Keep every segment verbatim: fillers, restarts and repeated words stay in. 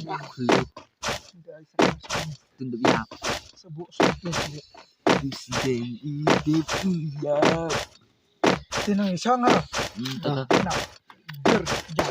Khlu. Tun dep ïap. Sabuk sabuk. Tun sideng i dep ïap. Tin nang isong ha. Hmm, ta, ta, ta. Nah. Ger, ger.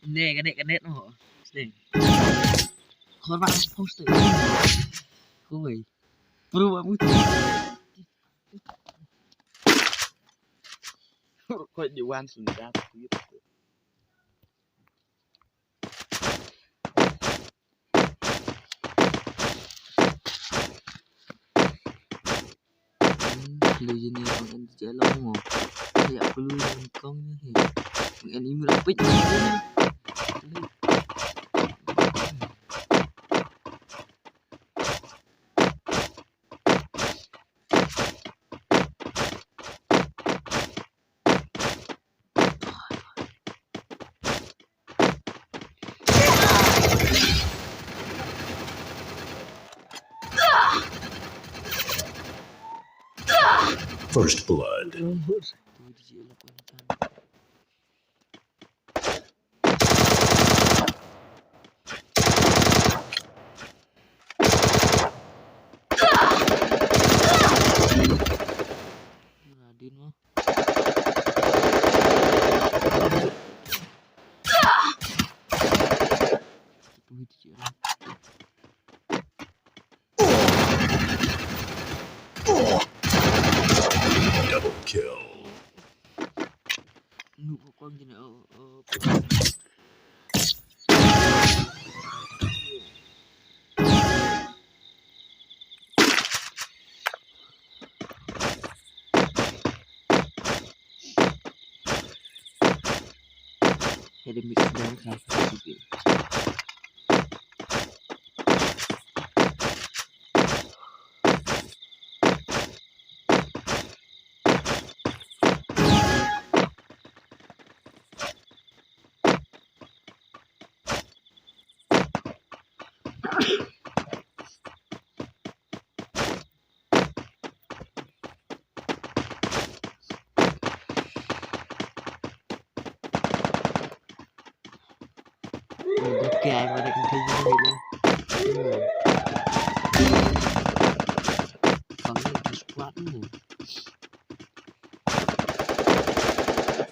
Ne, kane, kane, no. Sling. Khor ba post. Koi. Pro ba mut. Koi di wan sun da. Kli jini bang en jalo mo. Ya klu jini kong ni he. Bang en imra pik. First blood. Nadin mah. Double kill. Nuk ko kong jin, oh, oh. Hede mix dan ka.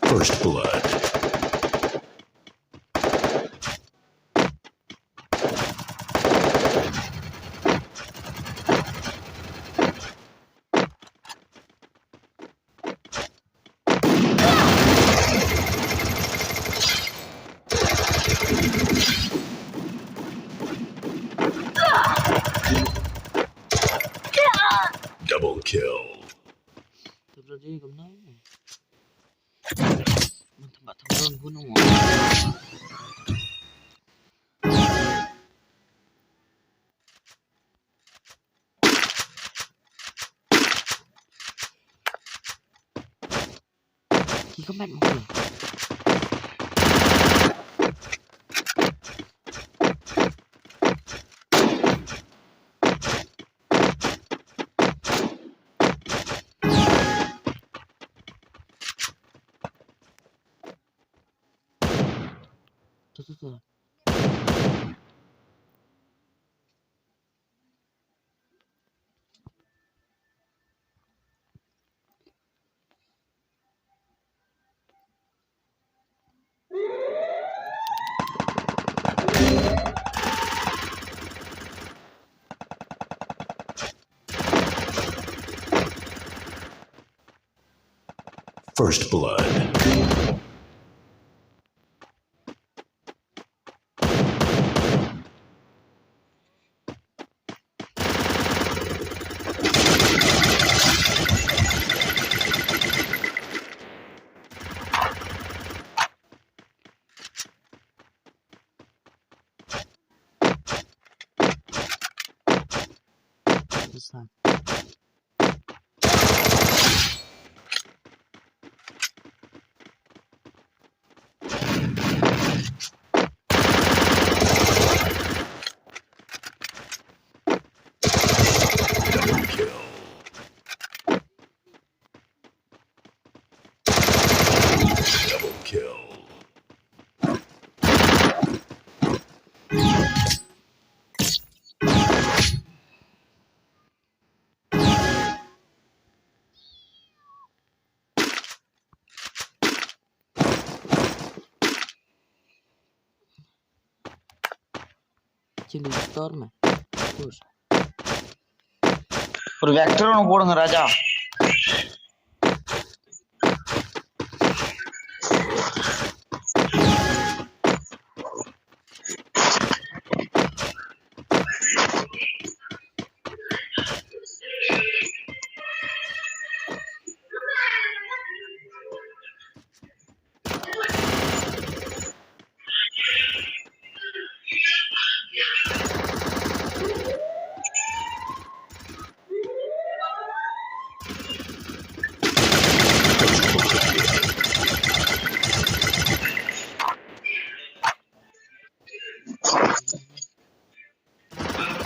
First blood. Double kill. Ki ka met mo ki. First blood. Double kill. Chili store me. Push. Por vector no por raja.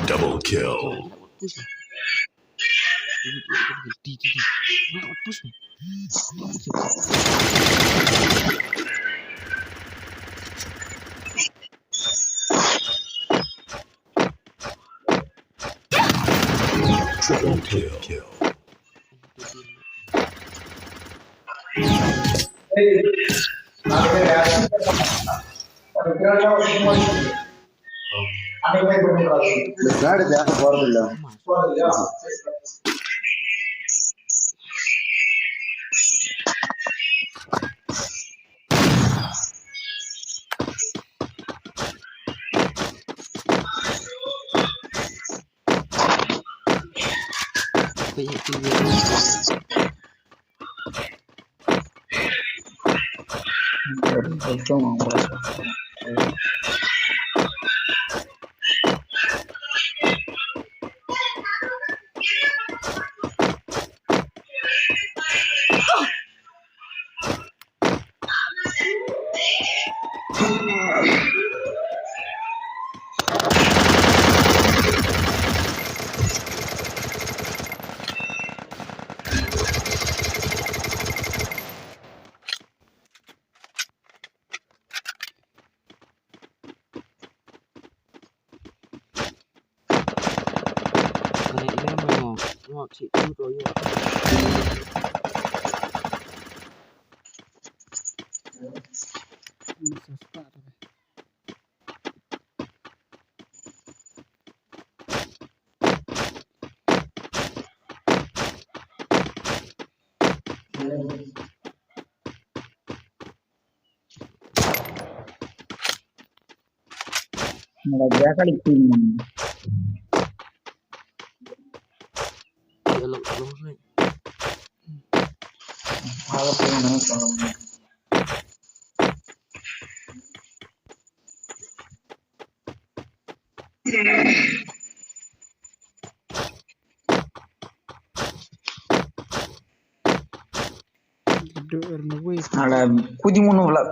Double kill. Triple kill. Ala, kudi mono vlog.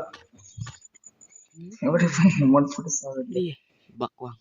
What if I want to put a sound? Iya, bakwang.